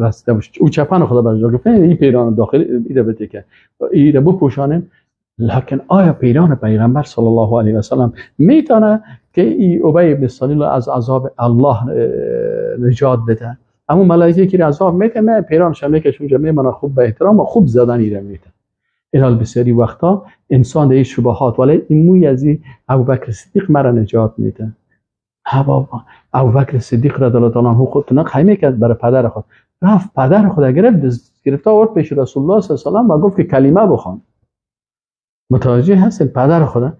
رسیده باشه، او چپن خدا برش گفت نه، این پیران داخل ایره بده که ایره بپوشانیم. لکن آیا پیران پیغمبر صلی الله علیه و سلم میتونه که ای ابی بن سلول از عذاب الله نجات بده؟ اما ملائکه که عذاب میته می پیرانش میکشه اونجا میمونه، خوب به احترام و خوب زدن ایره میته. این بسیاری وقتا انسان در شبهات، ولی این موی از ابوبکر صدیق مرا نجات میده. ابوبکر صدیق رضی الله تعالی عنه خود نقل میکرد برای پدر خود، رفت پدر خود گرفت آورد پیش رسول الله صلی الله علیه و سلم و گفت که کلمه بخوان. متوجه هستین؟ پدر خود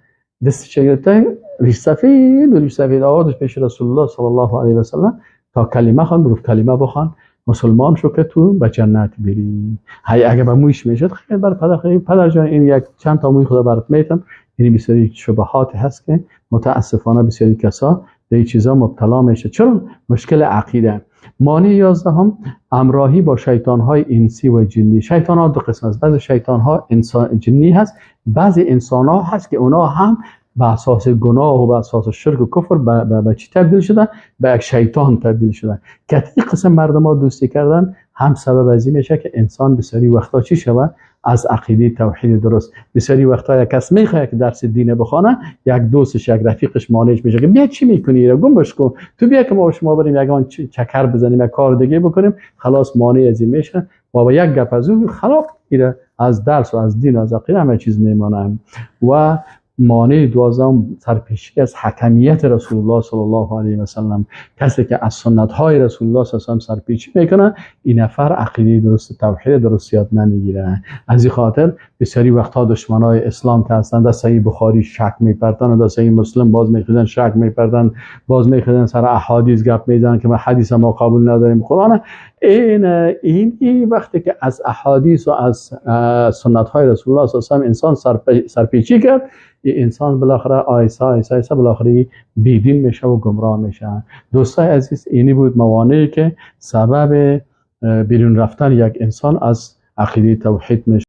دستش گرفته، ریش سفید و ریش سفید آوردش پیش رسول الله صلی الله علیه و سلم تا کلمه خوان. گفت کلمه بخوان، مسلمان شو که تو به جنت بری. هی اگه به مویش میشد خیلی بر پدر، خیلی پدر جان این یک چند تا موی خدا برات میتم. یعنی بسیاری شبهات هست که متاسفانه بسیاری کسا به این چیزا مبتلا میشه. چرا؟ مشکل عقیده. مانع 11 همراهی با شیطان های انسی و جنی. شیطان ها دو قسم است، بعضی شیطان ها انسان جنی هست، بعضی انسان ها هست که اونا هم به اساس گناه و به اساس شرک و کفر به چی تبدیل شدن؟ به یک شیطان تبدیل شدن. که این قسم مردم ها دوستی کردن هم سبب از این میشه که انسان بسیاری وقتا چی شود؟ از عقیده توحید درست. بسیاری وقتا یک کس میخواد که درس دین بخونه، یک دوستش یک رفیقش مانعش میشه که بیا چی میکنی را گمش کن، تو بیا که ما شما بریم یگان چکر بزنیم، یک کار دیگه بکنیم. خلاص مانع از این میشه و با یک گپ از او خلاص ایره از درس و از دین و از عقیده همه چیز میمانه. و مانع 12 سرپیچی از حکمیت رسول الله صلی الله علیه و سلم. کسی که از سنت های رسول الله صلی الله علیه و سلم سرپیچی میکنه، این نفر عقیده درست توحید درست یاد نمیگیره. از این خاطر بسیاری وقتها دشمنای اسلام که هستند در صحیح بخاری شک میپرتن و در صحیح مسلم باز میخوندن شک میپرتن، باز میخوندن سر احادیث گپ میزنن که ما حدیث ما قبول نداریم قرآن. این وقتی که از احادیث و از سنت های رسول الله صلی الله علیه و سلم انسان سرپیچی کرد، این انسان بالاخره آیسا آیسا آیسا بالاخره بیدین میشه و گمراه میشه. دوستای عزیز، اینی بود موانعی که سبب بیرون رفتن یک انسان از عقیده توحید میشه.